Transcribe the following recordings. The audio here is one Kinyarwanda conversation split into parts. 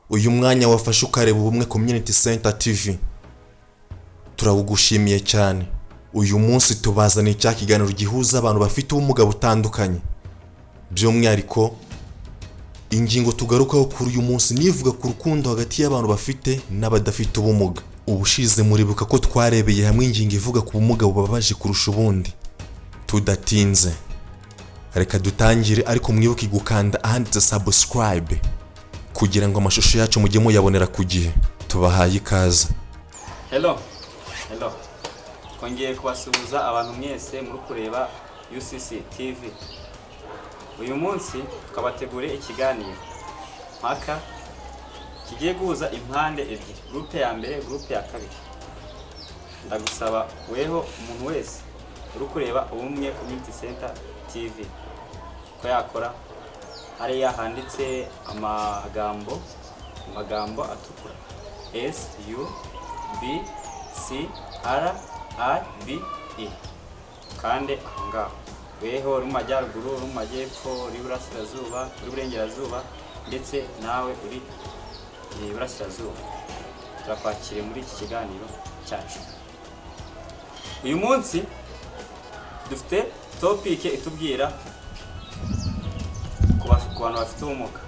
Uyu mwanya wafashe ukareba Ubumwe Community Center TV, turawugushimiye cyane. Uyu munsi tubazaniye cya kiganiro gihuza abantu bafite ubumuga butandukanye. By'umwihariko ingingo tugarukaho kuri uyu munsi nivuga ku rukundo hagati y'abantu bafite n'abadafite ubumuga. Ubushize muribuka ko twarebeye hamwe ingingo ivuga ku bumuga bubabaje kurusha ubundi. Tudatinze, reka dutangire, ariko mwibuke gukanda ahanditse subscribe kugira ngo amashusho yacu mujye muyabonera ku gihe. Tubahaye ikaze. Hello, hello. Twongeye kubasuhuza abantu mwese muri kureba UCC TV. Uyu munsi twabateguriye ikiganiro mpaka kigiye guhuza impande ebyiri, groupe ya mbere, groupe ya kabiri. Ndagusaba weho umuntu wese uri kureba Ubumwe Community Center TV ko yakora hariya handitse amagambo atukura SUBCRIBE, kandi aho ngaho weho uri mu majyaruguru, uri mu majyepfo, uri iburasirazuba, uri iburengerazuba, ndetse nawe uri iburasirazuba, turakwakiriye muri iki kiganiro cyacu. Uyu munsi dufite topic itubwira ku bantu bafite ubumuga.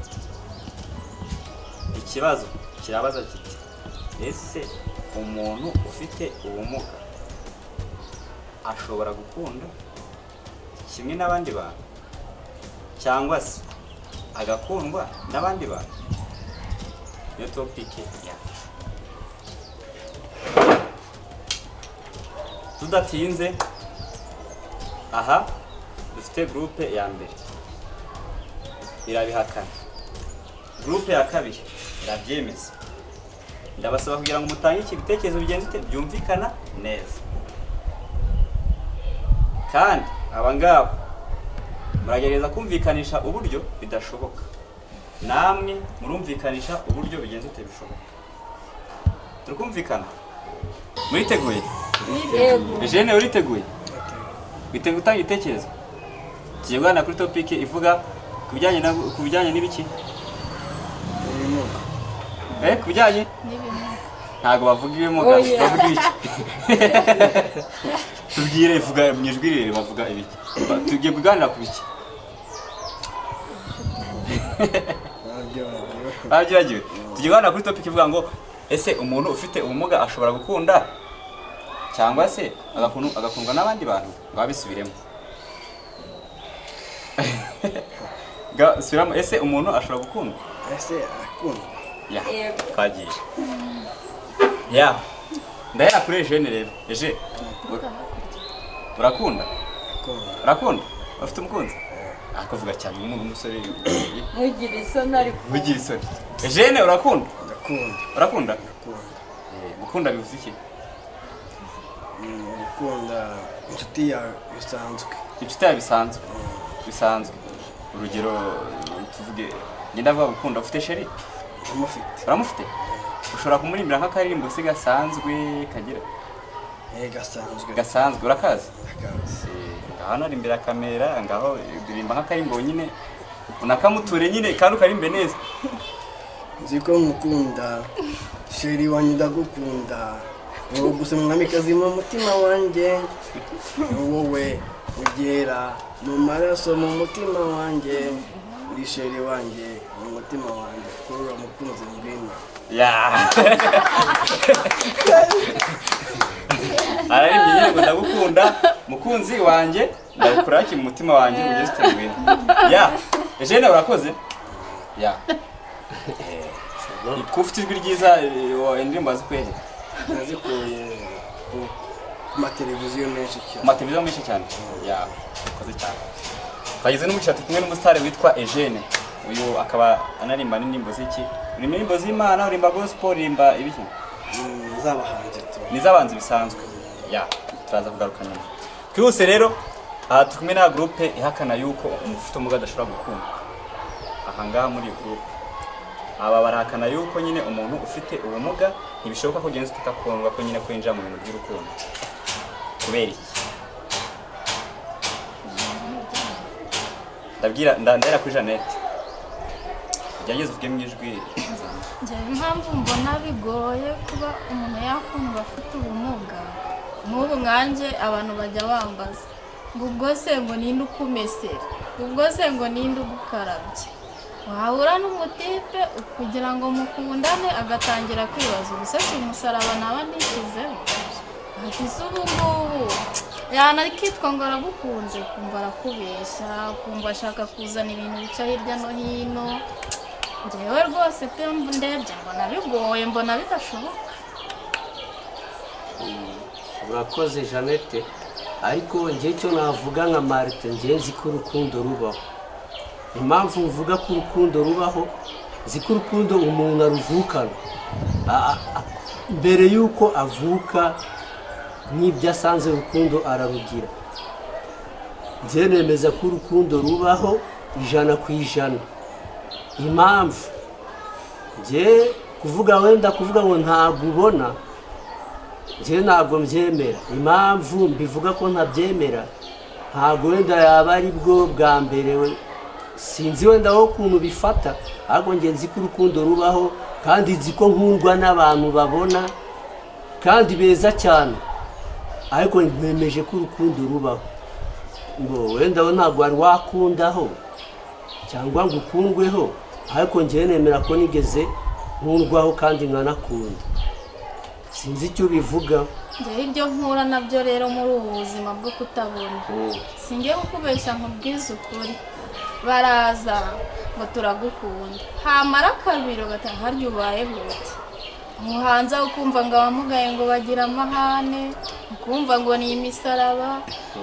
Ikibazo kirabaza kiti: ese umuntu ufite ubumuga ashobora gukunda kimwe n'abandi bantu, cyangwa se agakundwa n'abandi bantu? Niyo topic yacu. Tudatinze, aha dufite groupe ya mbere irabihakana, groupe ya kabiri irabyemeza. Ndabasaba kugira ngo mutange iki bitekerezo bigenze ute, byumvikana neza. Kandi aba ngaba muragerageza kumvikanisha uburyo bidashoboka, namwe murumvikanisha uburyo bigenze ute, bishoboka. Turi kumvikana? Muriteguye? Yego. Jene, uriteguye? Witeguye gutanga igitekerezo? Tugiye kuganira kuri topic ivuga ku bijyanye n'ibiki? Ibimuga. Ku bijyanye N'ibimuga. Ntabwo bavuga ibimuga. Oya. Bavuga ibiki? Tubwire, vuga mu ijwi rirerire, bavuga ibiki? Tugiye kuganira ku biki? Babyibagiwe. Babyibagiwe. Tugiye kuganira kuri topic ivuga ngo: ese umuntu ufite ubumuga ashobora gukunda cyangwa se agakundwa n'abandi bantu? Ngo abisubiremo. Subiramo: ese umuntu ashobora gukundwa? Ese arakundwa? Ya. Yego. Twagiye. Ya, ndahera kuri Ejene rero. Eje, urakunda? Akunda. Urakunda? Ufite umukunzi? Akavuga cyane nk'umuntu w'umusore. Ntugire isoni ariko. Ntugire isoni. Ejene, urakunda? Ndakunda. Urakunda? Ndakunda. Gukunda bivuze iki? Gukunda inshuti yawe bisanzwe. Inshuti yawe bisanzwe, bisanzwe. Urugero tuvuge, njye ndavuga gukunda, ufite chéri? Ndamufite. Uramufite? Ushobora kumurimbira nk'akaririmbo se gasanzwe kagira? Gasanzwe. Gasanzwe, urakazi? Ndakazi. Ngaho hano ari imbere ya kamera, ngaho uririmba nk'akarimbo nyine, unakamuture nyine kandi ukarimbe neza. Nzi ko nkukunda, chéri wanjye, ndagukunda, wowe gusa mwamikazi mu mutima wanjye, ni wowe ugera mu maraso, mu mutima wanjye, uri chéri wanjye mu mutima wanjye, kurura mukunzi, ngwino. Ya, ararimbye nyine ngo ndagukunda mukunzi wanjye, ndagukura mu mutima wanjye, ugeze uteguye. Ya, Eugene, urakoze. Ya, ko ufite ijwi ryiza, indirimbo wazikuye he? Nazikuye ku mateleviziyo menshi Ku cyane. mateleviziyo menshi cyane. Ya, urakoze cyane. Twagize n'umugisha, turi kumwe n'umusitari witwa Eugene. Uyu akaba anarimba n'indirimbo z'iki? Uririmba indirimbo z'Imana, urimba gospel, urimba ibiki? Z'abahanzi tu. Ni iz'abanzi bisanzwe. Ya, turaza kugaruka nyuma. Twihuse rero, aha turi kumwe na groupe ihakana yuko umuntu ufite ubumuga adashobora gukunda. Aha ngaha muri iyi groupe, aba barahakana yuko nyine umuntu ufite ubumuga ntibishoboka ko ugenza utakundwa, ko nyine kwinjira mu bintu by'urukundo. Kubera iki? Ndabwira ndahera kuri Jeannette. Gerageza uvuge mu ijwi. Njyewe impamvu mbona bigoye kuba umuntu yakundwa afite ubumuga, nk'ubu nkanjye abantu bajya bambaza ngo ubwo se ngo ninde ukumesera, ubwo se ngo ninde ugukarabye. Wahura n'umutipe kugira ngo mukundane agatangira kwibaza ubu se si umusaraba naba nishyizeho, ati se ubu ngubu yanakitwa ngo aragukunze, kumva arakubeshya, kumva ashaka kuzana ibintu bica hirya no hino. Njyewe rwose pe ndebye mbona bigoye, mbona bidashoboka. Urakoze Jeannette, ariko njye icyo navuga nka Martin, njye nzi ko urukundo rubaho. Impamvu mvuga ko urukundo rubaho, nzi ko urukundo umuntu aruvukana mbere y'uko avuka, n'ibyo asanze urukundo ararugira. Njye nemeza ko urukundo rubaho 100%. Impamvu njye kuvuga wenda kuvuga ngo ntabwo ubona, njye ntabwo mbyemera. Impamvu mbivuga ko ntabyemera, ntabwo wenda yaba ari bwo bwa mbere, sinzi wenda wowe ukuntu bifata, ariko njye nzi ko urukundo rubaho, kandi nzi ko nkundwa n'abantu babona kandi beza cyane, ariko nkwemeje ko urukundo rubaho. Ngo wenda we ntabwo wari wakundaho cyangwa ngo ukundweho, ariko njye nemera ko nigeze nkundwaho kandi nkanakunda. Sinzi icyo ubivuga. Njyewe ibyo nkura nabyo rero muri ubu buzima bwo kutabona, singiye kukubeshya nkubwize ukuri, baraza ngo turagukunda, hamara kabiri ugataha harya ubayeho ute, muhanza ukumva ngo abamugaye ngo bagira amahane, ukumva ngo ni imisaraba.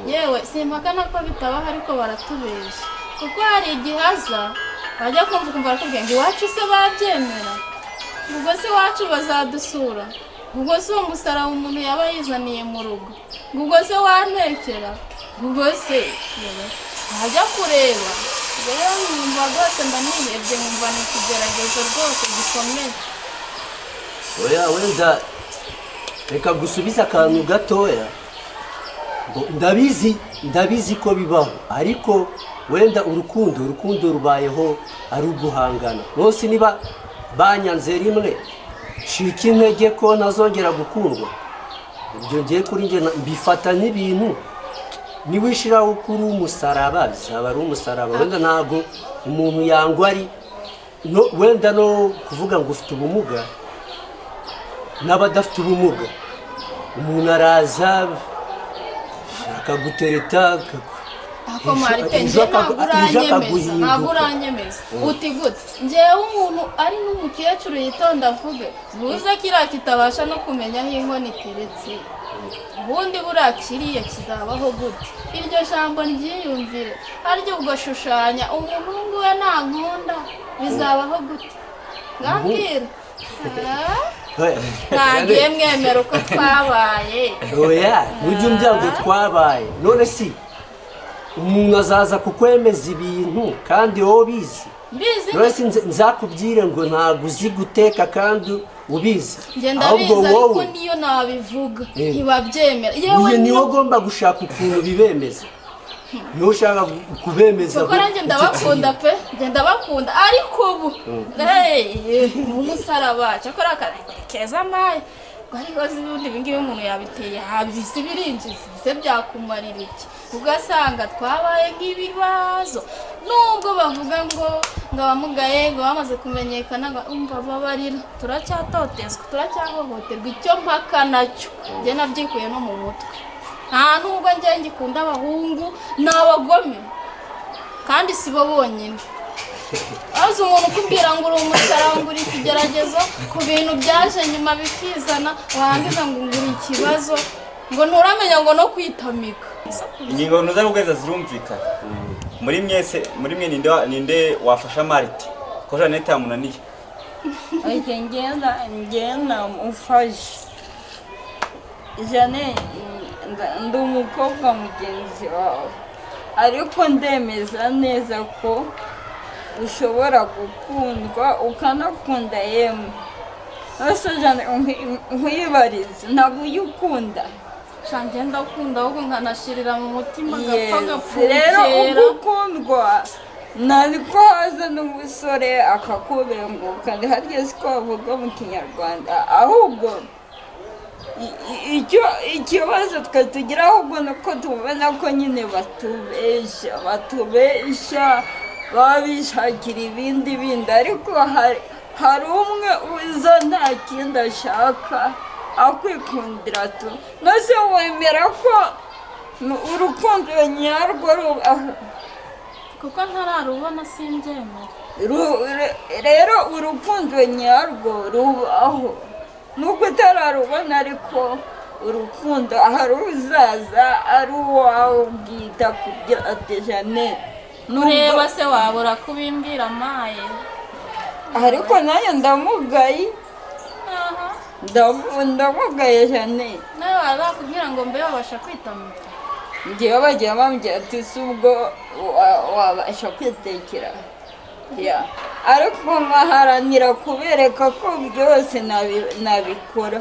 Yewe simpakana ko bitabaho, ariko baratubeshya, kuko hari igihe aza bajya kumva ukumva barakubwira ngo iwacu se babyemera, ubwo se iwacu bazadusura, ubwo se uwo musaraba umuntu yaba yizaniye mu rugo, ubwo se wantekera, ubwo se wajya kureba. Rero nkumva rwose mba nihebye, nkumva ni ikigeragezo rwose gikomeye. Oya wenda reka gusubiza akantu gatoya. Ndabizi ko bibaho, ariko wenda urukundo rubayeho ari uguhangana. Bose niba banyanze rimwe, shika intege ko ntazongera gukundwa. Ibyo ngiye kuri njye mbifata n'ibintu, niwishiraho kuri umusaraba bizaba ari umusaraba. Wenda ntabwo umuntu yangwa ari no, wenda no kuvuga ngo ufite ubumuga n'abadafite ubumuga, umuntu araza akagutereta. Ako Marite, njye ntabwo uranyemeza. Uti gute? Njyewe umuntu ari n'umukecuru yitonda avuge ntuze kiriya kitabasha no kumenya aho inkono iteretse, ubundi buriya kiriya kizabaho gute? Iryo jambo ryiyumvire, harya ubwo shushanya umuhungu we nankunda bizabaho gute? Ngambwira ntagiye mwemera uko twabaye. Oya ujye umbwira ngo twabaye. None si umuntu azaza kukwemeza ibintu kandi wowe ubizi. None si nzakubwire ngo ntabwo uzi guteka kandi ubizi. Ahubwo wowe niyo nabivuga ntibabyemera. Yewe niwe ugomba gushaka ukuntu bibemeza. Niwe ushaka kubemeza. Kuko nanjye ndabakunda pe, njye ndabakunda, ariko ubu ni umusaraba cyakora keza maye. Ariko ubundi ibi ngibi umuntu yabiteye habisi birinjiza se byakumarira iki? Ugasanga twabaye nk'ibibazo, nubwo bavuga ngo abamugaye ngo bamaze kumenyekana, ngo umva babarira, turacyatotezwa, turacyahohoterwa. Icyo mpaka nacyo njye nabyikuye no mu mutwe. Nta nubwo njye ngikunda abahungu ni abagome, kandi si bo bonyine. Azi umuntu ukubwira ngo uri umusaraba, ngo uri ikigeragezo ku bintu byaje nyuma bikizana, warangiza ngo uri ikibazo, ngo nturamenya ngo no kwitamika. Ingingo ntuza kugeza zirumvikana. Muri mwese, muri mwe ninde wafasha Marite ko Jeannette yamunaniye? Oke, ngenda mufashe Jeannette, ndi umukobwa mugenzi wawe, ariko ndemeza neza ko ushobora gukundwa ukanakunda. Yemwe ese Jeannette nkwibarize, ntabwo ujya ukunda? Ngenda ukunda ahubwo nkanashirira mu mutima, ngapfa ngapfukera. Rero ugukundwa Ntabwo haza n'umusore akakubenguka, harya siko bavuga mu Kinyarwanda. Ahubwo icyo ikibazo twe tugira ahubwo ni uko tubona ko nyine batubeshya baba bishakira ibindi bindi, ariko hari umwe uza nta kindi ashaka akwikundira tu. Nose wemera ko urukundo nyarwo rubaho? Kuko ntararubona simbyemera. Rero urukundo nyarwo rubaho nubwo utararubona, ariko urukundo hari uzaza ari uwawe ubwita kubyo ati Jeannette. Nureba se wabura kubimbwira maye. Ariko nanjye ndamugaye, ndamugaye Jeannette. Nawe baba bakubwira ngo mbe wabasha kwitamika? Ngewe bagiye bambwira ati si ubwo wabasha kwitekera, ariko nkaharanira kubereka ko byose nabikora.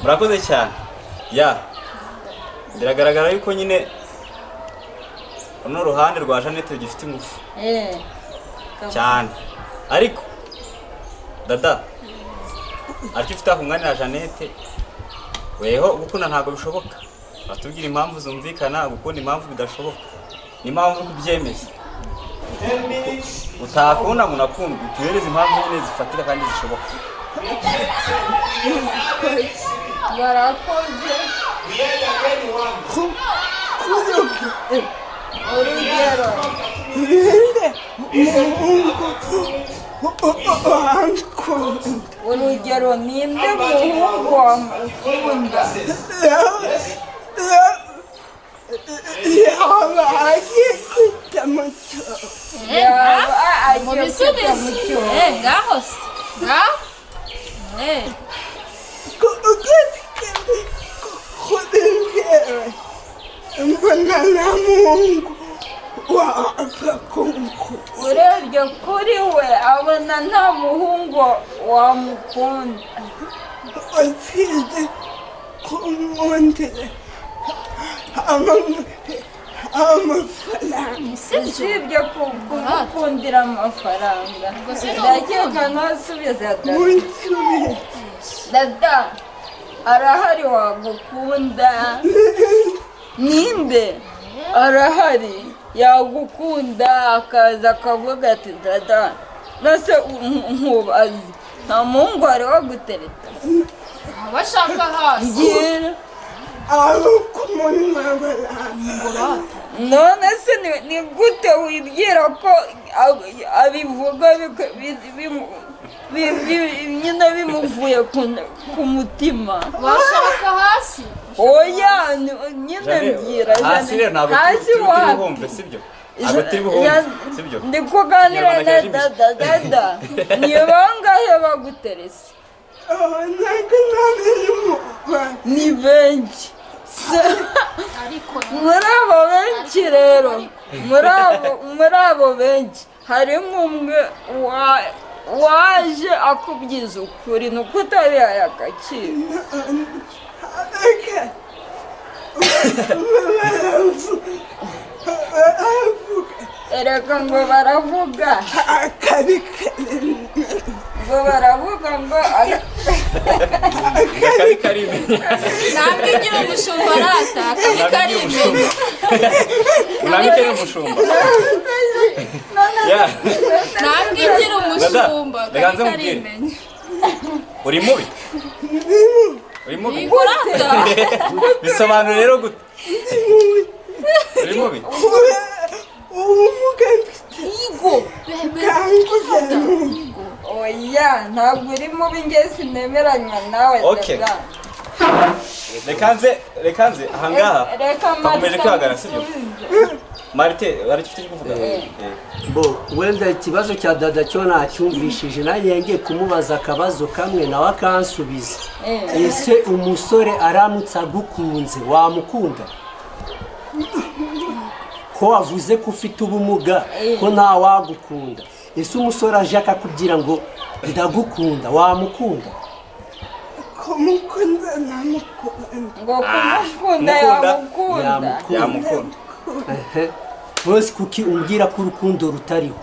Murakoze cyane. Ya, biragaragara yuko nyine runo ruhande rwa Jeannette rugifite ingufu cyane, ariko dada aricyo ufite akunganira Jeannette, weho gukunda ntabwo bishoboka. Batubwira impamvu zumvikana, gukunda impamvu bidashoboka n'impamvu kubyemeza. Utakunda ngo unakundwe, utuhereze impamvu nyine zifatika kandi zishoboka. Barakoze. Urugero urugero ninde muhungu wamukunda? Yaba agiye kwita mu cyobo. Yaba Mu agiye kwita mu bisubizo. cyobo. Ngaho se ngaho. Kuri njyewe mbona nta muhungu wapfa kunkunda. Urebye kuri we abona nta muhungu wamukunda. Usibye kunkundira amafaranga. Usibye kumukundira amafaranga. Ubwo se ni Ndakeka urukundo? ntasubiza dada. Munsubize. Dada arahari wagukunda. Ninde arahari yagukunda akaza akavuga ati dada nase nkubazi nta muhungu wari wagutereta? Abashaka hasi. Ngira Abo ku munwa baranga. none se ni gute wibwira ko abivuga nyine bimuvuye ku mutima? Washaka hasi. Oya nyine mbwira hasi rero ntabwo hasi turi wapi? buhumve, sibyo? Ntabwo turi buhumve, sibyo? Ndi kuganira na dada. Dada ni bangahe baguterese? Ntabwo nabimubara. Ni benshi. Ariko Muri abo benshi rero, muri abo benshi harimo umwe waje akubwiza ukuri, ni uko utabihaye agaciro. Reka baravuga. Erega ngo baravuga Akabi karemera. ngo baravuga ngo Akabi karimenya. Ntabwo igira umushumba arata akabi karimenya. Unamike ni umushumba. Ya, Ntabwo igira umushumba Reka akabi nze nkubwire. karimenya. Uri mubi? Uri mubi? Igurata. Bisobanura rero gute? Uri mubi? Ubumuga mfite Igo. bwangiza n'ubu. Oya ntabwo uri mubi, njye sinemeranywa nawe Okay. dada. Reka nze ahangaha Reka twakomeje Marita kwihagana, sibyo? musubize. Marite hari icyo ufite cyo kuvuga? Bo wenda ikibazo cya dada cyo nacyumvishije, nanjye ngiye kumubaza akabazo kamwe nawe akansubiza. Ese umusore aramutse agukunze wamukunda? Ko wavuze ko ufite ubumuga ko nta wagukunda, ese umusore aje akakubwira ngo ndagukunda wamukunda? Kumukunda namukunda. Ngo kumukunda Kumukunda? yamukunda. Yamukunda. Yamukunda. Ehe. Wese kuki umbwira ko urukundo rutariho?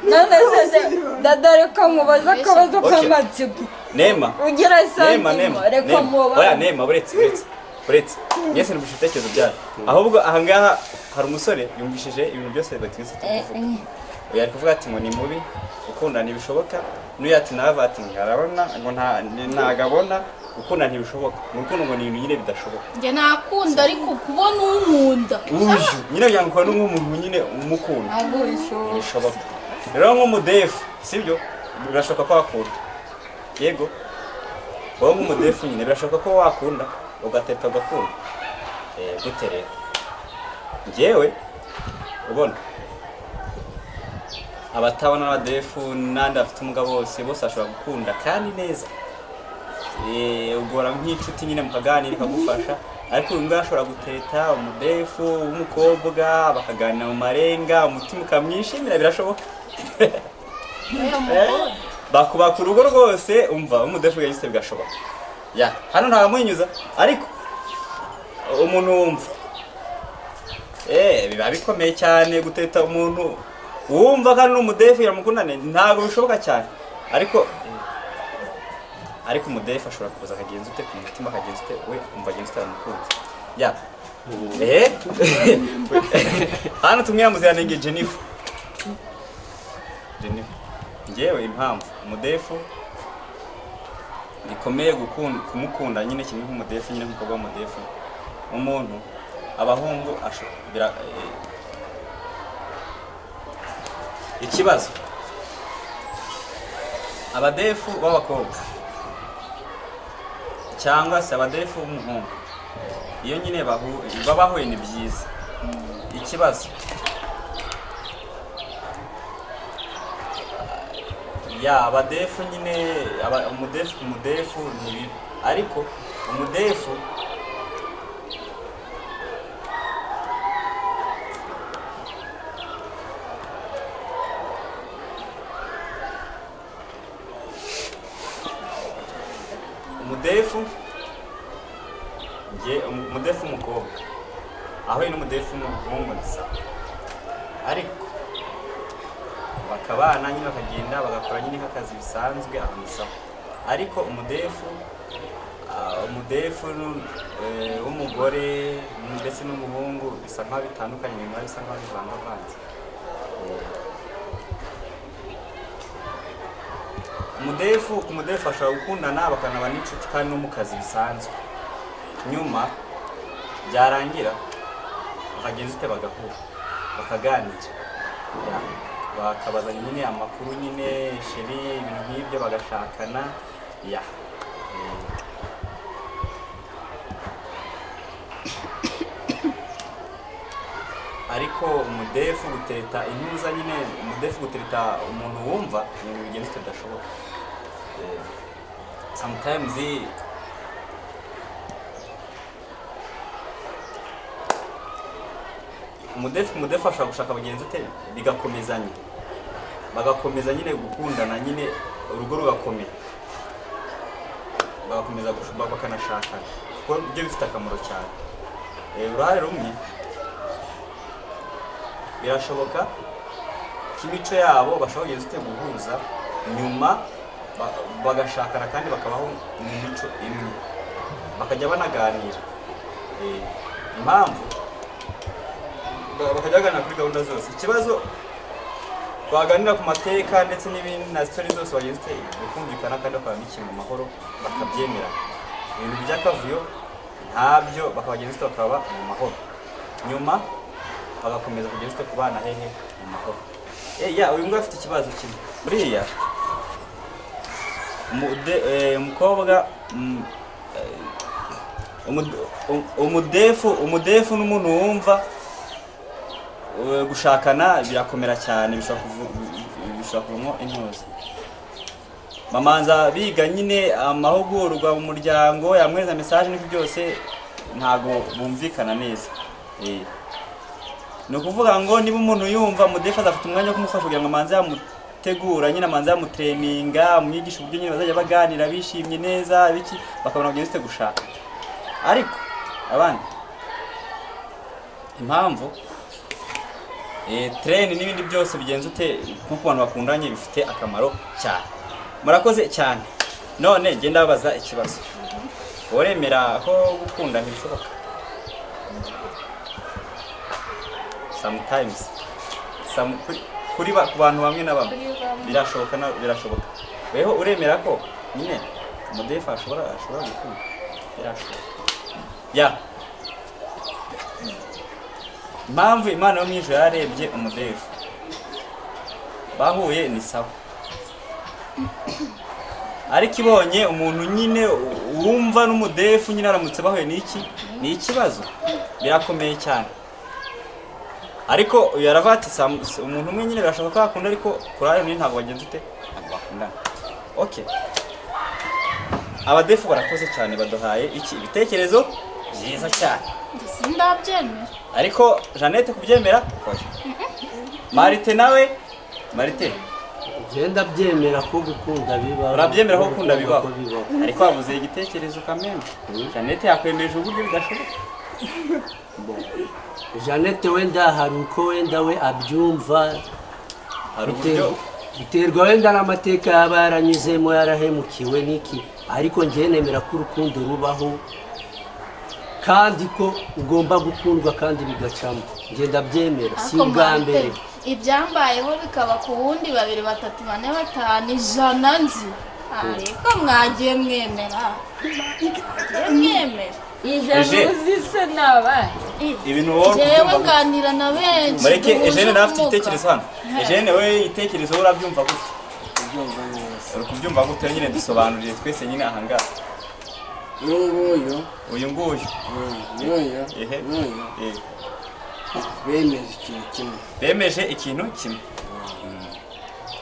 None se dada, reka mubaze akabazo k'amatsiko. Nema. Ugira Nema, Nema, santima, reka Nema. Oya mubaze. Nema, buretse, buretse, buretse. Mwese numvise ibitekerezo byanyu. Ahubwo ahangaha hari umusore yumvishije ibintu byose batwise tuvuga. Uyu ari kuvuga ati ngo ni mubi, gukunda ntibishoboka. N'uyu ati nawe ati ngo arabona, ngo ntago abona, gukunda ntibishoboka. Mu rukundo ngo ni ibintu nyine bidashoboka. Njye nakunda ariko kubona unkunda. Uyu nyine kugira ngo ukore nk'umuntu nyine umukunda. Ntabwo bishoboka. Ntibishoboka. Rero nk'umudefu, sibyo? Birashoboka ko wakunda. Yego. Wowe nk'umudefu nyine birashoboka ko wakunda ugateta ugakunda. Gute rero? Njyewe ubona abatabona abadefu n'andi bafite ubumuga bose bose bashobora gukunda kandi neza. Ugora nk'inshuti nyine mukaganira ikagufasha, ariko uyu nguyu ashobora guteta umudefu w'umukobwa bakaganira mu marenga, umutima ukamwishimira, birashoboka. Bakubaka urugo rwose, umva umudefu yagize bigashoboka. Ya, hano nta muhinyuza, ariko umuntu wumva biba bikomeye cyane guteta umuntu wumva kandi n'umudefu yaramukundane, ntabwo bishoboka cyane. Ariko umudefu ashobora kuza akagenza ute ku mutima, akagenza ute we umva agenza ute aramukunze. Ya. Hano tumwe yamuziranenge Jennifer. Jennifer. Njyewe impamvu umudefu bikomeye kumukunda nyine kimwe nk'umudefu nyine nk'umukobwa w'umudefu, umuntu abahungu ikibazo abadefu b'abakobwa cyangwa se abadefu b'umuhungu iyo nyine babahuye ni byiza. Ikibazo ya abadefu nyine umudefu ku mudefu ni bibi, ariko umudefu nge umudefu w'umukobwa aho n'umudefu w'umuhungu bisa, ariko bakabana nyine bakagenda bagakora nyine nk'akazi bisanzwe aho ni sawa. Ariko umudefu w'umugore ndetse n'umuhungu bisa nkaho bitandukanye, nyuma bisa nkaho bivangavanze. Umudefu ku mudefu ashobora gukundana bakanaba n'inshuti kandi no mu kazi bisanzwe, nyuma byarangira bakagenza ute bagahura bakaganira, bakabazanya nyine amakuru nyine sheri ibintu nk'ibyo bagashakana. Ya ariko umudefu guteta intuza nyine umudefu guteta umuntu wumva ibintu bigenze bidashoboka. Sometimes umudefu ashobora gushaka bagenzi ute bigakomezanya, bagakomeza nyine gukundana nyine urugo rugakomera, bagakomeza bakanashakana kuko byo bifite akamaro cyane. Uruhare rumwe birashoboka ko imico yabo bashobora kugenza ute guhuza, nyuma bagashakana kandi bakabaho mu mico imwe, bakajya banaganira. Impamvu bakajya baganira kuri gahunda zose, ikibazo baganira ku mateka ndetse n'ibindi na story zose bagenza ute bikumvikana kandi bakaba bikiri mu mahoro bakabyemera. Ibintu by'akavuyo ntabyo, bakabagenza ute bakaba mu mahoro, nyuma bagakomeza kugeza ute kubana hehe mu mahoro. Ya uyu nguyu afite ikibazo kimwe buriya umukobwa umudefu n'umuntu wumva gushakana birakomera cyane, bishobora kuvamo intuza. Bamanza biga nyine amahugurwa mu muryango, yamwereza message n'ibyo byose ntago bumvikana neza. Ni ukuvuga ngo niba umuntu yumva umudefu azafata umwanya wo kumufasha kugira ngo amanze yamutegura nyine, amanze yamutraininga, amwigisha uburyo nyine bazajya baganira bishimye neza biki, bakabona kugeza ute gushaka. Ariko abandi impamvu Train n'ibindi byose bigenze ute nko ku bantu bakundanye bifite akamaro cyane. Murakoze cyane. None ngenda babaza ikibazo. Uremera ko gukunda ntibishoboka? Sometimes some kuri ku bantu bamwe na bamwe birashoboka na birashoboka. Weho uremera ko nyine umudefa ashobora gukunda? Birashoboka. Ya. Impamvu Imana yo mwijuru yarebye umudefa bahuye ni sawa, ariko ibonye umuntu nyine wumva n'umudefu nyine aramutse bahuye n'iki ni ikibazo, birakomeye cyane. Ariko uyu yaravuga ati umuntu umwe nyine birashoboka ko yakunda, ariko kuri ayo ntabwo bagenze ute, ntabwo bakundana. Okay, abadefu barakoze cyane, baduhaye iki ibitekerezo byiza cyane. Sindabyemera. Ariko Jeannette kubyemera oya. Marite nawe, Marite genda byemera ko gukunda bibaho. Urabyemera ko gukunda bibaho, ariko wabuze igitekerezo kameme. Jeannette yakwemeje uburyo bidashoboka. Jeannette wenda hari uko wenda we abyumva, hari uburyo biterwa wenda n'amateka yaba yaranyuzemo, yarahemukiwe n'iki, ariko njye nemera ko urukundo rubaho kandi ko ugomba gukundwa kandi bigacamo. Njye ndabyemera, si ubwa mbere ibyambayeho bikaba ku wundi 2 3 4 5 100 nzi, ariko mwagiye mwemera. Mwemera ijana uzise naba ibintu wowe jewe nganira na benshi. Mureke Eugene nawe afite igitekerezo hano. Eugene we igitekerezo urabyumva gute? Ubyumva neza. Uri kubyumva gute nyine? Dusobanurire twese nyine aha ngaha. Uyu uyu nguyu n'uyu n'uyu bemeje ikintu kimwe. Bemeje ikintu kimwe.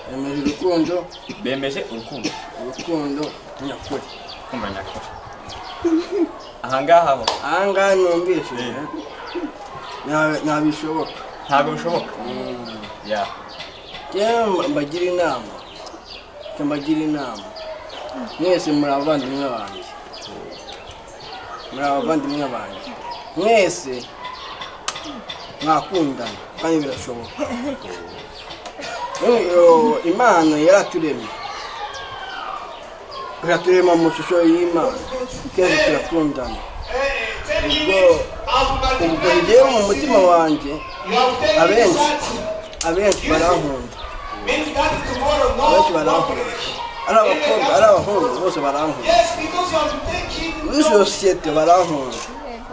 Bemeje urukundo. Bemeje urukundo. Urukundo nyakuri. Urukundo nyakuri. Aha ngaha ho. Aha ngaha numvise. Ntabishoboka. Ntabwo bishoboka. Ya. Cyangwa mbagira inama. Mbagira inama. Mwese muri abavandimwe banjye. Muri abavandimwe banjye. Mwese mwakundana kandi birashoboka. Imana yaraturemye. Iraturema mu shusho y'Imana. Twese turakundana. Ubwo njyewe mu mutima wanjye abenshi barankunda. Abenshi barankunda. Ari abakobwa, ari abahungu, bose barankunda. Muri sosiyete barankunda.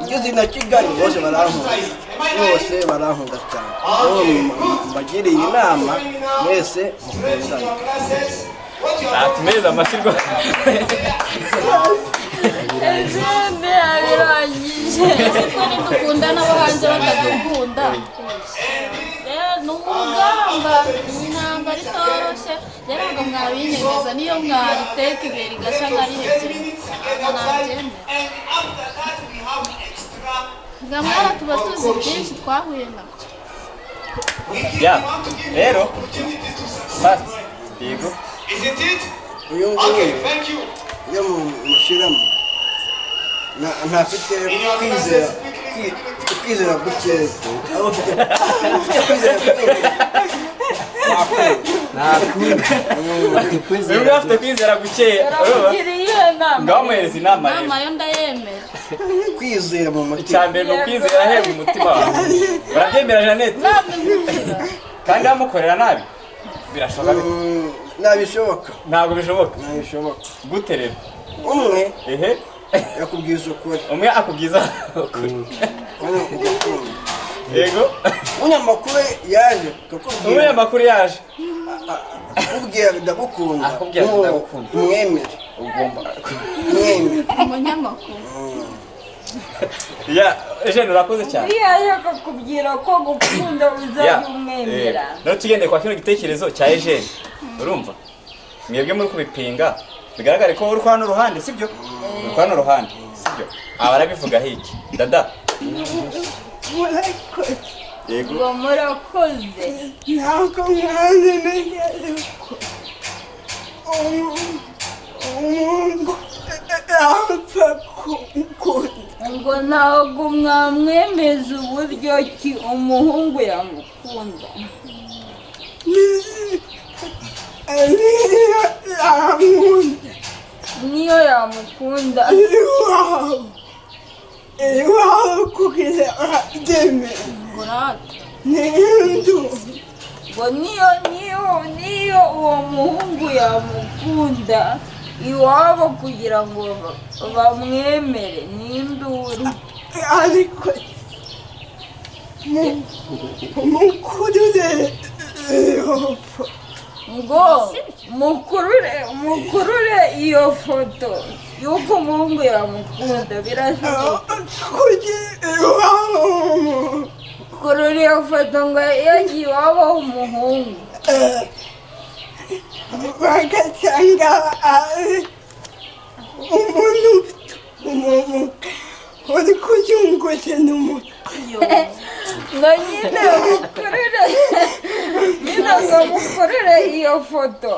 Igeze na Kigali bose barankunda. Bose barankunda cyane. Mbagiriye inama mwese mukundane. Atumeza amashirwa. Eugene abirangije. Kuko nidukundana abo hanze batadukunda. Ni urugamba, ni intambara itoroshye. Rero ntabwo mwabinyemeza, niyo mwariteka ibuye rigasha nkarihekenya ntabwo nabyemera. Ngamwara tuba tuzi byinshi twahuye nabyo. Ya, rero fast yego. Uyu nguyu iyo mushyiramo ntafite kwizera, kwizera gukeya. Aba afite kwizera gukeya. Uyu afite kwizera gukeya. Ngamuhereza inama rero. Inama yo ndayemera. Kwizera mu mutima. Icya mbere ni ukwizera ahebwa umutima wawe. Urabyemera Jeannette? Kandi amukorera nabi? Birashoboka bite? Ntabishoboka. Ntabwo bishoboka. Ntabishoboka. Gute rero? Umwe ehe yakubwiza ukuri. Umwe akubwiza ukuri. Yego. Umunyamakuru yaje akakubwira. Umunyamakuru yaje. Akubwira ndagukunda. Akubwira ndagukunda. Umwemere. Ugomba umwemere. Umunyamakuru. Ya, Eugene urakoze cyane. Yaje akakubwira ko gukunda uzajya umwemera. None tugende kwa kino gitekerezo cya Eugene. Urumva? Mwebwe muri kubipinga bigaragare ko uri kwa hano ruhande, sibyo? Uri kwa hano ruhande, sibyo? Aba arabivuga hiki. Dada. Yego. Ngo murakoze. Ntabwo mwanze ntekereza ko umuntu yapfa gukunda. Ngo ntabwo mwamwemeza uburyo ki umuhungu yamukunda. Niyo yamukunda. Niyo yamukunda. Iwabo kugira abyemera. N'indu. Ngo niyo uwo muhungu yamukunda iwabo kugira ngo bamwemere n'induru. Ariko mukurure ngo mukurure iyo foto y'uko umuhungu yamukunda birashoboka. Kurura iyo foto ngo yagiye iwabo w'umuhungu bagasanga umuntu ufite ubumuga uri kuzunguza n'umutwe. Ngo nyine mukurure nyine ngo mukurure iyo foto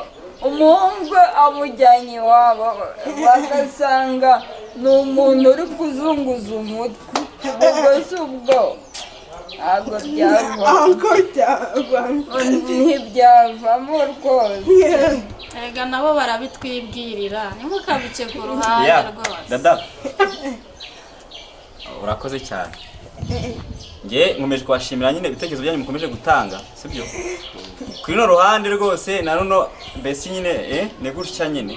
umuhungu amujyanye iwabo bagasanga ni umuntu uri kuzunguza umutwe. Ubwo si ubwo ntabwo byavamo, ntibyavamo rwose. Erega nabo barabitwibwirira ntimukabice ku ruhande rwose. Dada urakoze cyane. Nge nkomeje kubashimira nyine ibitekerezo byanyu mukomeje gutanga, sibyo? Kuri no ruhande rwose na runo mbese nyine ni gutya nyine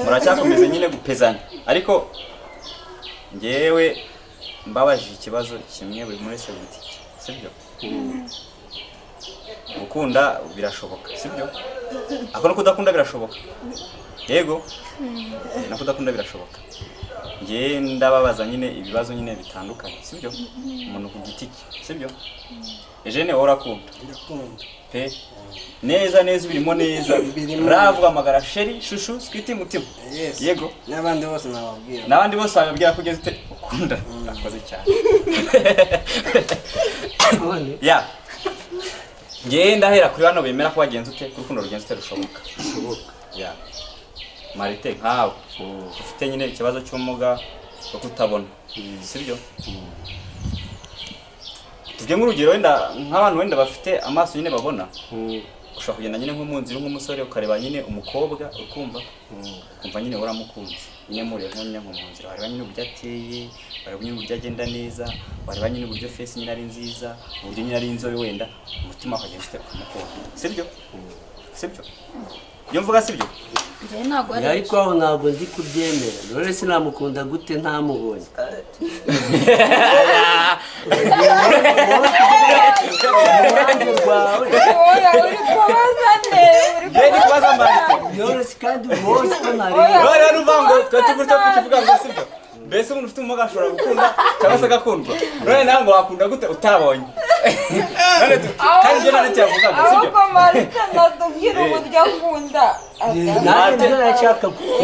muracyakomeza nyine gupezanya, ariko ngewe mbabajije ikibazo kimwe buri muri wese giti cye, sibyo? Gukunda birashoboka, sibyo? Ako no kudakunda birashoboka. Yego, no kudakunda birashoboka. Nge ndababaza nyine ibibazo nyine bitandukanye, sibyo? Umuntu ku giti cye, sibyo? Eugene wowe urakunda? Ndakunda pe neza neza, birimo neza. Ravuga amagara sheri shushu switi mutima. Yego, n'abandi bose nababwira. N'abandi bose bababwira kugeza ute ukunda. Urakoze cyane. Ya nge ndahera kuri bano bemera ko wagenza ute urukundo rugenza ute rushoboka. Ya Marite nkawe ufite nyine ikibazo cy'ubumuga bwo kutabona, sibyo? Tuvuge nk'urugero wenda nk'abantu wenda bafite amaso nyine babona, ushobora kugenda nyine nko mu nzira nk'umusore ukareba nyine umukobwa ukumva ukumva nyine waramukunze nyine mureba nyine nko mu nzira wareba nyine uburyo ateye, wareba nyine uburyo agenda neza, wareba nyine uburyo face nyine ari nziza, uburyo nyine ari inzobe, wenda umutima ukagenda ufite ukamukunda, sibyo? Sibyo? Iyo mvuga sibyo? Ariko aho ntabwo ndi kubyemera. None sinamukunda gute ntamubonye? Mbese umuntu ufite ubumuga ashobora gukunda cyangwa se agakundwa. None nawe ngo wakunda gute utabonye? Kandi ibyo nta cyavugaga, sibyo? Ahubwo Marite natubwira uburyo akunda.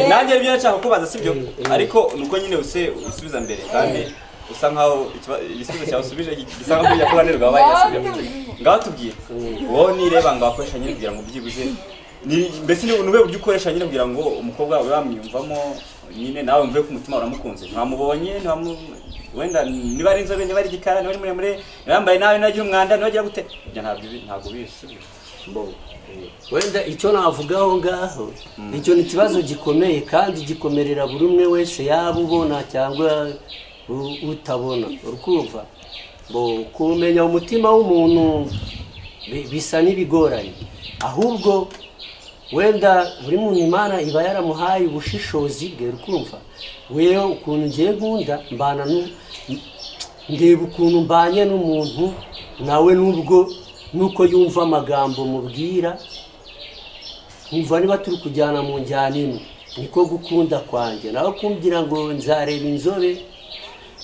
Nanjye ibyo nashaka kubaza, sibyo? Ariko nuko nyine usubiza mbere kandi usa nkaho igisubizo cyawe usubije gisa nkaho kujya kuranirwa wabaye, sibyo? Ngaho tubwire wowe nireba ngo wakoresha nyine kugira ngo byibuze mbese ni ube uburyo ukoresha nyine kugira ngo umukobwa wawe wamwiyumvamo nyine nawe mvuye ku mutima uramukunze, ntiwamubonye, wenda niba ari inzobe, niba ari igikara, niba ari muremure, niba yambaye nabi, niba agira umwanda, niba agira gute, ibyo ntabwo bizi, sibyo? Wenda icyo navugaho ngaho, icyo ni ikibazo gikomeye kandi gikomerera buri umwe wese, yaba ubona cyangwa utabona. Urukumva kumenya umutima w'umuntu bisa n'ibigoranye, ahubwo wenda buri muntu Imana iba yaramuhaye ubushishozi bwe. Urukumva wewe ukuntu ngiye nkunda mbana ndeba ukuntu mbanye n'umuntu nawe, nubwo nuko yumva amagambo mubwira nkumva niba turi kujyana mu njyana imwe, niko gukunda kwanjye. Nawe kumbwira ngo nzareba inzobe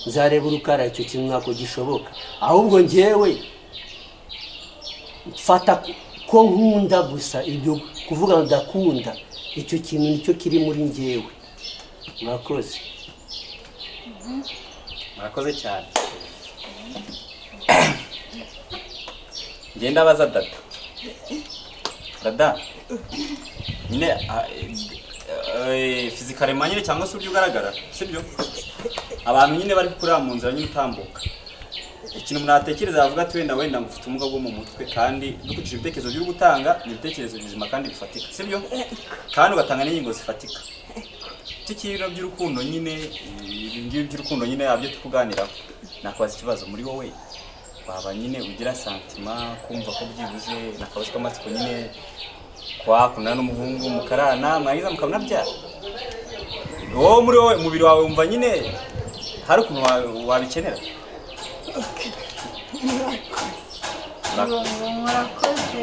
nzareba urukara, icyo kintu ntabwo gishoboka. Ahubwo njyewe mfata ko nkunda gusa, ibyo kuvuga ngo ndakunda, icyo kintu nicyo kiri muri njyewe. Murakoze. Murakoze cyane. Ngenda baza dada. Dada nyine Physical nyine cyangwa se uburyo ugaragara, sibyo? Abantu nyine bari kureba mu nzira nyine utambuka, ikintu umuntu atekereza avuga ati wenda wenda ngufite ubumuga bwo mu mutwe, kandi dukurikije ibitekerezo by'uri gutanga ni ibitekerezo bizima kandi bifatika, sibyo? Kandi ugatanga n'ingingo zifatika. Tukiro by'urukundo nyine, ibi ngibi by'urukundo nyine yabyo tukuganiraho, nakubaza ikibazo muri wowe waba nyine ugira sentiment kumva ko byibuze nakabazo k'amatsiko nyine kwakundana n'umuhungu mukarana mwarangiza mukanabyara, wowe muri wowe umubiri wawe wumva nyine hari ukuntu wabikenera? Murakoze.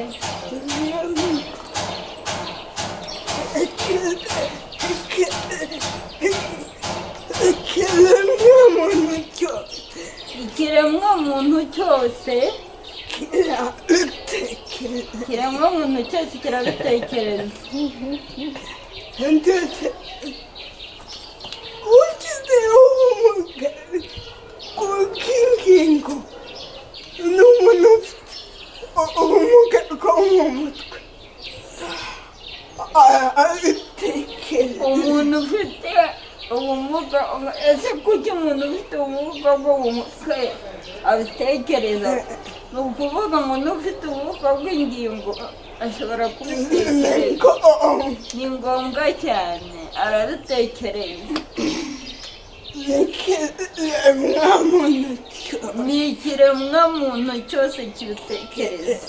Ikiremwamuntu cyose ikiremwamuntu cyose kirabitekereza. Ndetse ugize ubumuga bw'ingingo n'umuntu ufite ubumuga bwo mu mutwe abitekereza. Umuntu ufite ubumuga, ese kuki umuntu ufite ubumuga bwo mu mutwe abitekereza? Ni ukuvuga umuntu ufite ubumuga bw'ingingo ashobora kubitekereza, ni ngombwa cyane arabitekereza. Ni ikiremwamuntu cyose kibitekereza.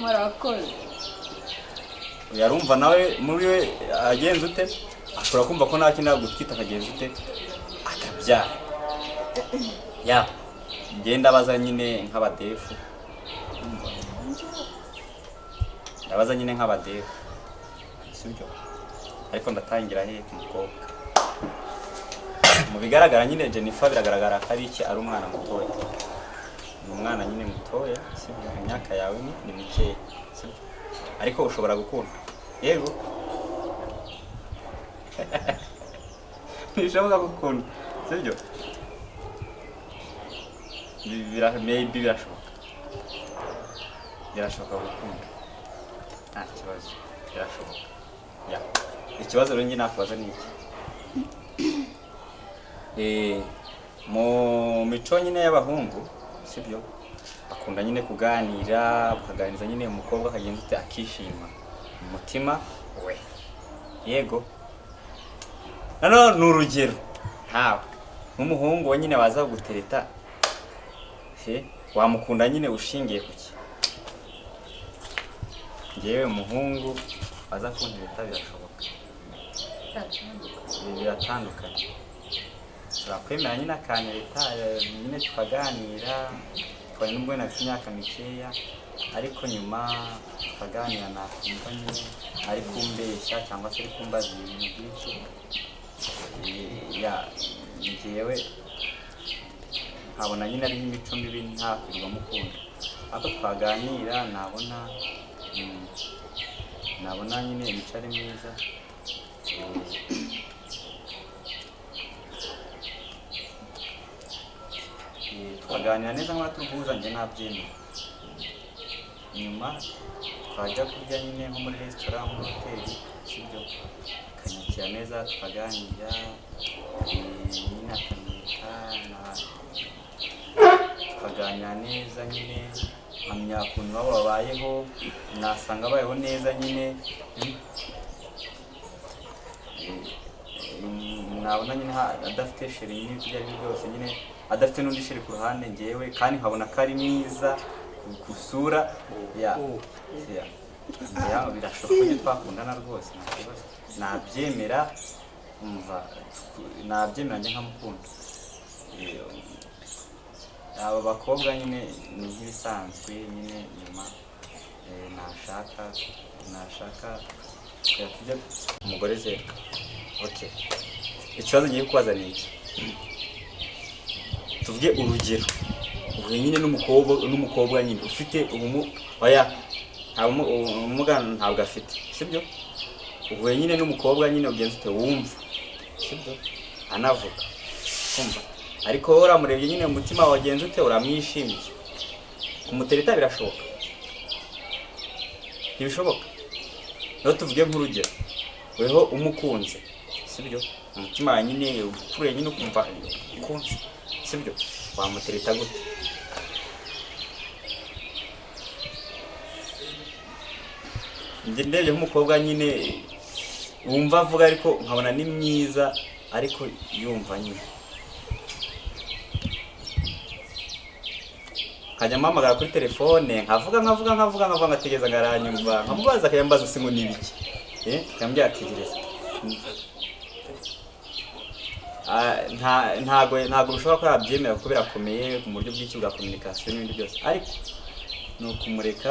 Murakoze. Yarumva nawe muri we agenza ute, ashobora kumva ko nta kindi gutwita akagenza ute akabyara. Ya ngenda abaza nyine nk'abadefu, ndabaza nyine nk'abadefu, sibyo? Ariko ndatangira he ku mukobwa. Mu bigaragara nyine Jennifer biragaragara ko ari iki, ari umwana mutoya, ni umwana nyine mutoya, sibyo? Imyaka yawe ni mikeya, sibyo? Ariko ushobora gukunda, yego ntibishoboka gukunda, sibyo? Maybe birashoboka, birashoboka gukunda, nta kibazo, birashoboka. Ikibazo rero njye nakubaza ni iki, mu mico nyine y'abahungu, sibyo? Bakunda nyine kuganira, bakaganiriza nyine umukobwa akagenza ute akishima mu mutima we, yego. Nano ni urugero ntawe nk'umuhungu we nyine waza gutereta, wamukunda nyine ushingiye kuki? Njyewe umuhungu waza kuntereta birashoboka, biratandukanye. Turakwemera nyine akantereta nyine tukaganira, twari nubwo nafite imyaka mikeya, ariko nyuma tukaganira nakumva nyine ari kumbeshya cyangwa se ari kumbaza ibintu byinshi. Njyewe nkabona nyine ari nk'imico mibi ntakwirirwa mukunda, ariko twaganira nabona nabona nyine imico ari myiza. Tukaganira neza nk'aho turi guhuza, njye nabyemera. Nyuma twajya kurya nyine nko muri resitora, muri hoteli, sibyo? Akanyakira neza tukaganira, nyine akamwita, tukaganira neza nyine, nkamenya ukuntu babo babayeho, nasanga babayeho neza nyine. Nabona nyine adafite sheri nyine ibyo ari byo byose nyine, adafite n'undi sheri ku ruhande njyewe, kandi nkabona ko ari mwiza ku sura ya birashoboka ko twakundana rwose, nta kibazo, nabyemera, umva nabyemera njye nkamukunda. Aba bakobwa nyine ni nk'ibisanzwe nyine, nyuma nashaka tujya umugore zero. Okay, ikibazo ngiye kubaza ni iki, tuvuge urugero uhuye nyine n'umukobwa nyine ufite ubumuga ntabwo afite, sibyo? Uhuye nyine n'umukobwa nyine ugenza ute wumva, sibyo? Anavuga kumva, ariko wowe uramurebye nyine umutima wagenze ute uramwishimiye, kumutereta birashoboka? Ntibishoboka. Rero tuvuge nk'urugero, weho umukunze, sibyo? Umutima wawe nyine ukuriye nyine ukumva ukunze, sibyo? Wamutereta gute? Njye ndebye nk'umukobwa nyine wumva avuga ariko nkabona ni mwiza ariko yumva nyine nkajya mpamagara kuri telefone nkavuga nkavuga nkavuga nkavuga ngategereza ngaranyumva nkamubaza akayambaza se ngo ni ibiki, nkambwira ategereza. Ntago bishobora ko yabyemera kuko birakomeye mu buryo bw'iki bwa communication n'ibindi byose, ariko ni ukumureka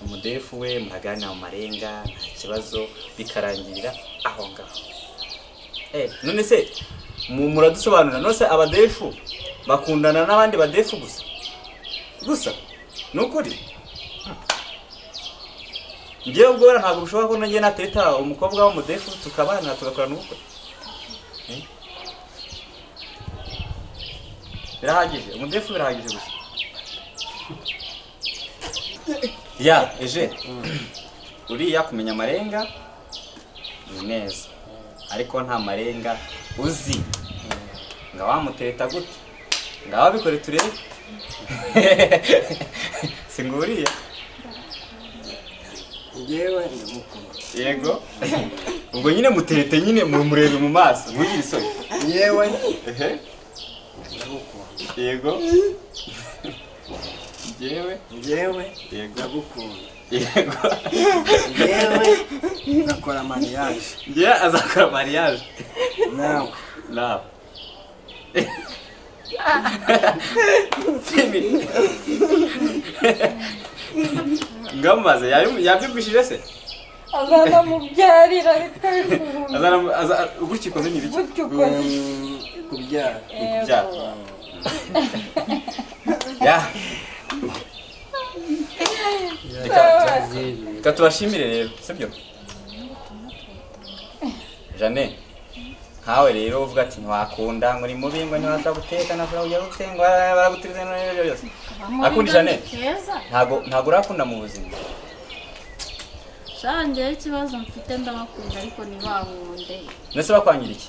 umudefu we muraganira mu marenga nta kibazo bikarangirira aho ngaho. None se muradusobanurira, none se abadefu bakundana n'abandi badefu gusa gusa? Ni ukuri njyewe ubwo ntabwo bishobora ko nanjye nateta umukobwa w'umudefu tukabana tugakorana ubukwe. Birahagije umudefu, birahagije gusa. Ya eje uriya kumenya amarenga ni neza, ariko nta marenga uzi nga wamutereta gute? Ngaho bikore turebe. Singuriya njyewe ndamukunda. Yego ubwo nyine muterete nyine murebe mu maso ntugire isoni. Njyewe ehe ndamukunda. Yego njyewe njyewe yego ndagukunda. Yego njyewe ndakora mariage. Njyewe azakora mariage nawe nawe. Fini ngamaze yabyumvishije se? Azanamubyarira ariko aza gutyo ukoze ni ibiki? Gutyo ukoze kubyara. Kubyara. Ya reka tubashimire rero, sibyo? Jane nkawe rero uvuga ati ntiwakunda ngo uri mubi ngo ntiwaza guteka nashobora kujya gute ngo baragutiriza n'ibyo byose. Akundi Jane ntago urakunda mu buzima. Shanjye ikibazo mfite ndabakunda ariko ntibankunde. Nese bakwangira iki?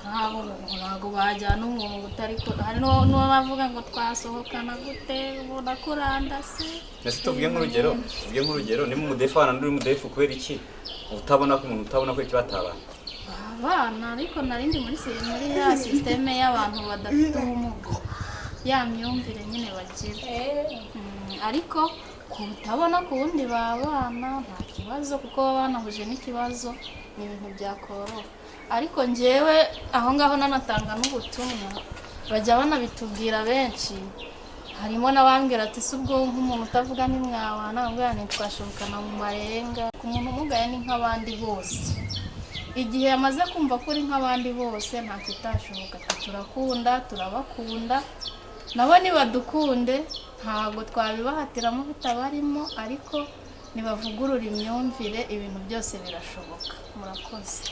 Ntabwo bajyana umuntu utari ko hari n'uwo bavuga ngo twasohokana gute ubona ko urandase. Nese tuvuge nk'urugero, tuvuge nk'urugero ni mu mudefu wana n'uri mudefu kubera iki? Utabona ko umuntu utabona ko iki batabana. Abana ariko narindi muri ya systeme y'abantu badafite ubumuga, ya myumvire nyine bagira. Ariko kutabona ku wundi babana nta kibazo kuko banahuje n'ikibazo ni ibintu byakoroha. Ariko njyewe aho ngaho nanatanga n'ubutumwa bajya banabitubwira benshi, harimo n'abambwira ati si ubwo nk'umuntu utavuga ntimwabana, bambwira ntitwashobokana mu marenga. Ku muntu umugaye ni nk'abandi bose, igihe yamaze kumva ko uri nk'abandi bose nta kitashoboka. Turakunda, turabakunda, nabo nibadukunde, ntabwo twabibahatiramo bitabarimo, ariko nibavugurura imyumvire ibintu byose birashoboka. Murakoze.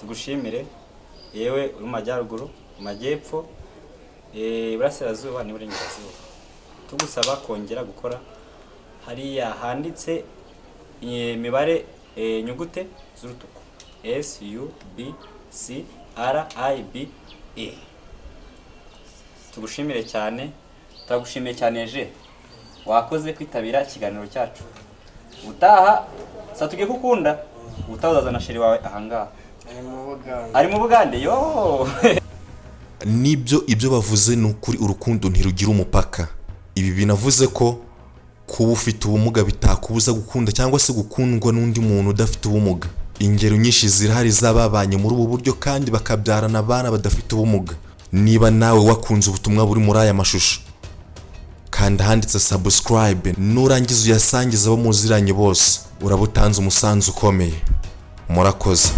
Tugushimire yewe uri mu majyaruguru, mu majyepfo, iburasirazuba n'iburengerazuba. Tugusaba kongera gukora hariya handitse imibare inyugute z'urutuku S U B C R I B E. Tugushimire cyane, turagushimiye cyane eje wakoze kwitabira ikiganiro cyacu. Utaha satugiye kukunda, utaha uzazana sheri wawe ahangaha. Ari mu Bugande yo. Nibyo ibyo bavuze ni ukuri, urukundo ntirugira umupaka. Ibi binavuze ko kuba ufite ubumuga bitakubuza gukunda cyangwa se gukundwa n'undi muntu udafite ubumuga. Ingero nyinshi zirahari z'ababanye muri ubu buryo kandi bakabyarana abana badafite ubumuga. Niba nawe wakunze ubutumwa buri muri aya mashusho, kanda handitse subscribe, nurangiza uyasangiza abo muziranye bose, urabutanze umusanzu ukomeye. Murakoze.